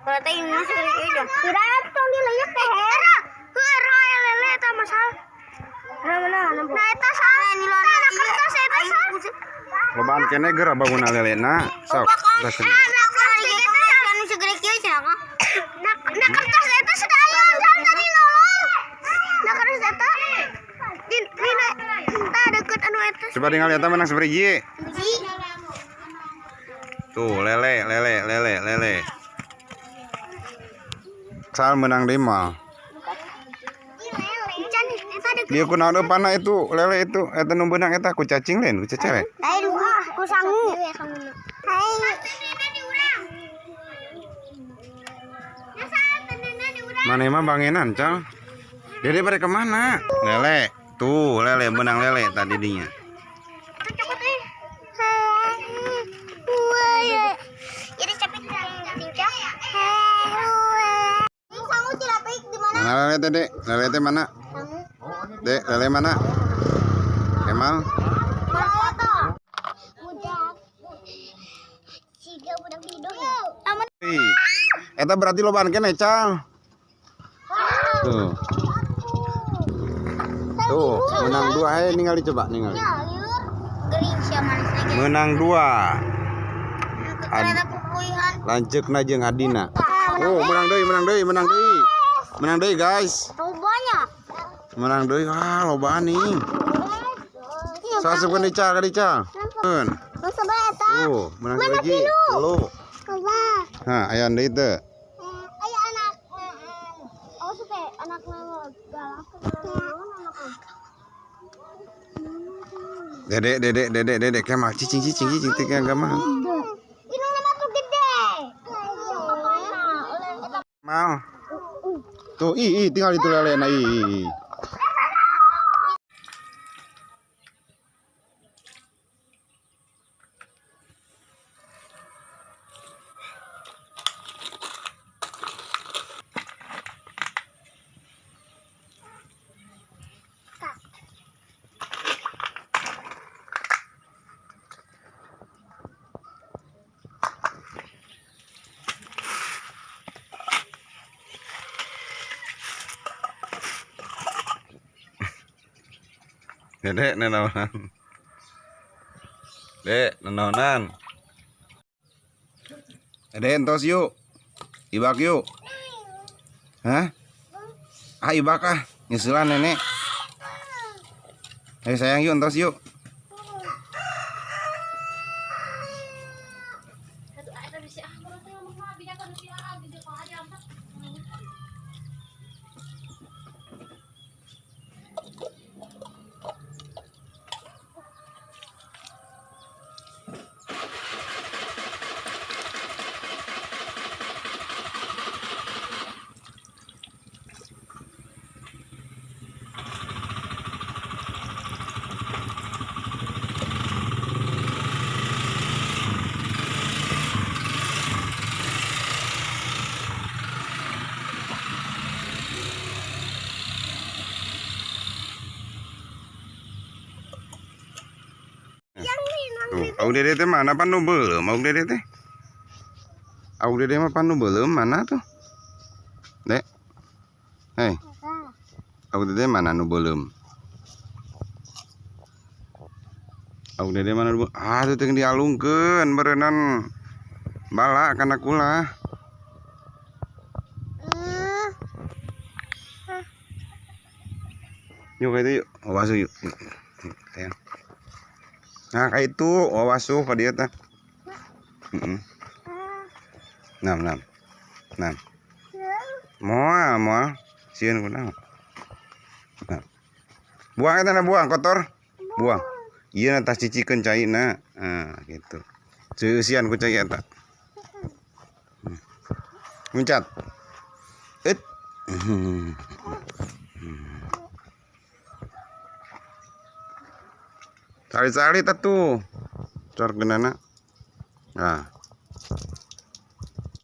Kalau teh ini segede kieu. Kira tong dileyak teh. Heuh, lele eta masalah. Nah, eta salah. Nah, kertas eta salah. Lobaan kene geura bangunna lelena. Sok. Nah, kertas eta sudah aya tadi nolong. Nah, kertas eta di tah deket anu eta. Coba tinggal eta menang sabaraha. Tuh, lele lele lele lele. Sal menang deui mah. Dia kunaon depanna itu lele itu eta nu beunang eta ku cacing lain ku cecere. Lain ku sangu. Mana emang bangenan, Cal? Dede pada kemana? Lele, tuh lele benang lele tadi dinya. Mana lele teh, Dek? Lele teh mana? Dek, lele mana? Kemal? Eta berarti lobaan kene, Cal. Tuh. Tuh, menang 2 ayo ningali coba ningali. Menang 2. Lanceukna jeung adina. Oh, menang deui, menang deui, menang deui. Menang deui, guys. Menang deui. Wah, lobaan nih. So asupkeun di Cal, ka di Cal. Tuh, menang deui. Lu. Hah, aya deui teu? Aya anak. Oh, teh anakna galak. Dede, dede, dede, dede, kemal cicing, cicing, cicing, teh gampang. Inungna mah tuh gede. Mal. Tuh, ih, ih, tinggal itu lele na ih. Ih. Dede nanaonan. Dek, nanaonan. Dede entos yuk. Ibak yuk. Hah? Ah ibak ah, nyusulan nenek. Ayo sayang yuk entos yuk. Tuh, aung dede teh mana pan nu beuleum aung dede teh? Aung dede mah pan nu beuleum mana tuh? Dek. Hei. Aung dede mana nu beuleum? Aung dede mana nu beuleum? Ah, tuh teh dialungkeun beureunan bala kana kula. Yuk ka itu yuk, wasuh yuk. Sayang. Nah, kayak itu wasuh ka dieu teh. Heeh. Nam nam. Nam. Moal moal sieun kunaon. Nah. Buang eta na buang kotor. Buang. Ieu na tas cicikeun caina. Nah, gitu. Ceusian ku cai eta. Muncat. Et. Sali-sali atuh. Cor geunana. Nah.